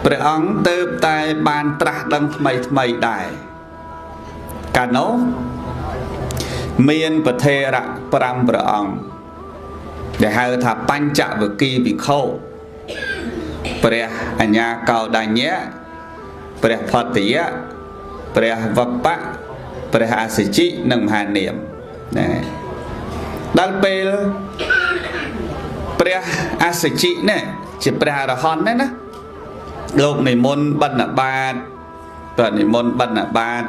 ព្រះអង្គទៅតែបានត្រាស់ដឹងថ្មីថ្មីដែរកាលនោះមានប្រធេរៈ5ព្រះអង្គដែលហៅថាបញ្ចវគិភិក្ខុព្រះអញ្ញាកោដញ្ញៈព្រះផតយៈព្រះវបៈព្រះអសិជិនិងមហានាមណាដល់ពេលព្រះអសិជិនេះជាព្រះអរហន្តណាលោកនិមន្តបណ្ឌបាតព្រះនិមន្តបណ្ឌបាត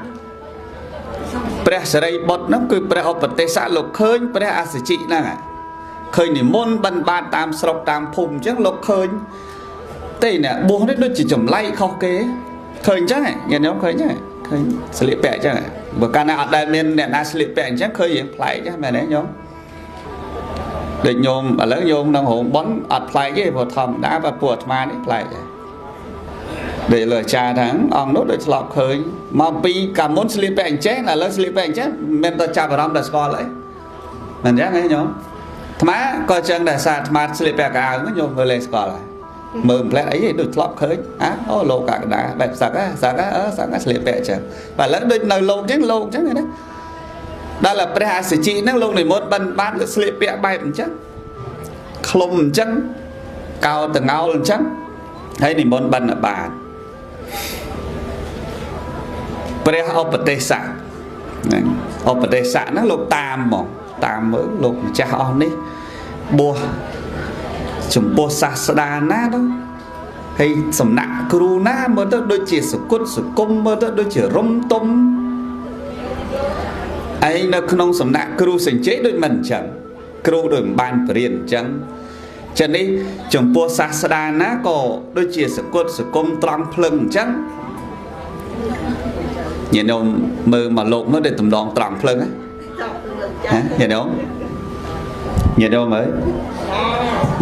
ព្រះសិរីបុត្រនោះគឺព្រះឧបទេសៈលោកឃើញព្រះអសិជិហ្នឹងឃើញនិមន្តបណ្ឌបាតតាមស្រុកតាមភូមិអញ្ចឹងលោកឃើញទេអ្នកបួសនេះដូចជាចម្លែកខុសគេឃើញអញ្ចឹងញាតិញោមឃើញហ្នឹងឃើញស្លៀកពាក់អញ្ចឹងបើកាលណាអត់ដែលមានអ្នកណាស្លៀកពាក់អញ្ចឹងឃើញរៀងប្លែកហ្នឹងមែនទេញោមដូចញោមឥឡូវញោមក្នុងរោងបុណ្យអត់ប្លែកទេព្រោះធម្មតាបើពួកអាត្មានេះប្លែកដែរដូចលើអាចារ្យថាអង្គនោះដូចធ្លាប់ឃើញមកពីកាលមុនស្លៀកពាក់អញ្ចេះឥឡូវស្លៀកពាក់អញ្ចេះមិនទៅចាប់អារម្មណ៍ដល់ស្គាល់អីមិនអញ្ចឹងហ៎ញោមអាត្មាក៏អញ្ចឹងដែរសារអាត្មាស្លៀកពាក់កៅអៅញោមមើលលេងស្គាល់ហើយមើលផ្លែអីដូចធ្លាប់ឃើញអាអូលោកកកដាបែបសឹកសឹកអឺសឹកស្លៀកពាក់អញ្ចឹងបាទឥឡូវដូចនៅលោកអញ្ចឹងលោកអញ្ចឹងណាដល់ព្រះអសិជិហ្នឹងលោកនិមន្តបានបានស្លៀកពាក់បែបអញ្ចឹងឃ្លុំអញ្ចឹងកោតងោលអញ្ចឹងហើយនិមន្តបណ្ឌបាតព្រះឧបទេសៈហ្នឹងឧបទេសៈហ្នឹងលោកតាមហ្មងតាមមើលលោកម្ចាស់អស់នេះបួសចំពោះសាស្តាណាទៅហើយសំណាក់គ្រូណាមើលទៅដូចជាសគុតសគុំមើលទៅដូចជារំទុំឯងនៅក្នុងសំណាក់គ្រូសញ្ជ័យដូចមិនអញ្ចឹងគ្រូដូចមិនបានបរៀនអញ្ចឹងចឹងនេះចំពោះសាស្តាណាក៏ដូចជាសគុតសគុំត្រង់ភ្លឹងអញ្ចឹងញាតិញោមមើលមកលោកនោះដែលតំដងត្រង់ភ្លឹងហ៎ញាតិញោមញាតិញោមអើយ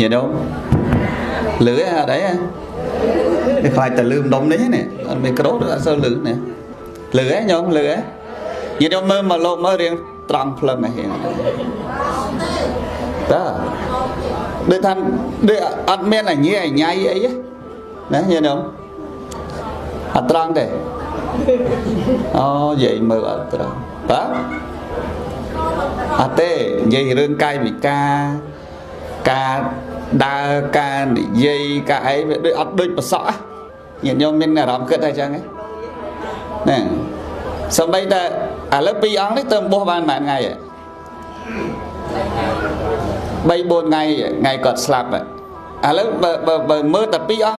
ញាតិញោមលឺអត់អីហ៎ខ្លាចតែលឺម្ដុំនេះនេះអត់មីក្រូអត់សូវលឺនេះលឺហ៎ញោមលឺហ៎ញាតិញោមមើលមកលោកមើលរៀងត្រង់ភ្លឹងហ៎តើដូចថាដូចអត់មានអញអញៃអីណាញាតិញោមអត់ត្រង់ទេអូនិយាយមើលអត់ត្រង់បាទអត់ទេនិយាយរឿងកាយវិការការដើរការនិយាយការអីវាដូចអត់ដូចប្រសក់ញាតិញោមមានអារម្មណ៍គិតថាអញ្ចឹងហ៎ហ្នឹងសំបីតែឥឡូវពីរអង្គនេះទៅបោះបានប៉ុន្មានថ្ងៃហ៎3 4ថ្ងៃថ្ងៃគាត់ស្លាប់ឥឡូវបើមើលតែពីរអង្គ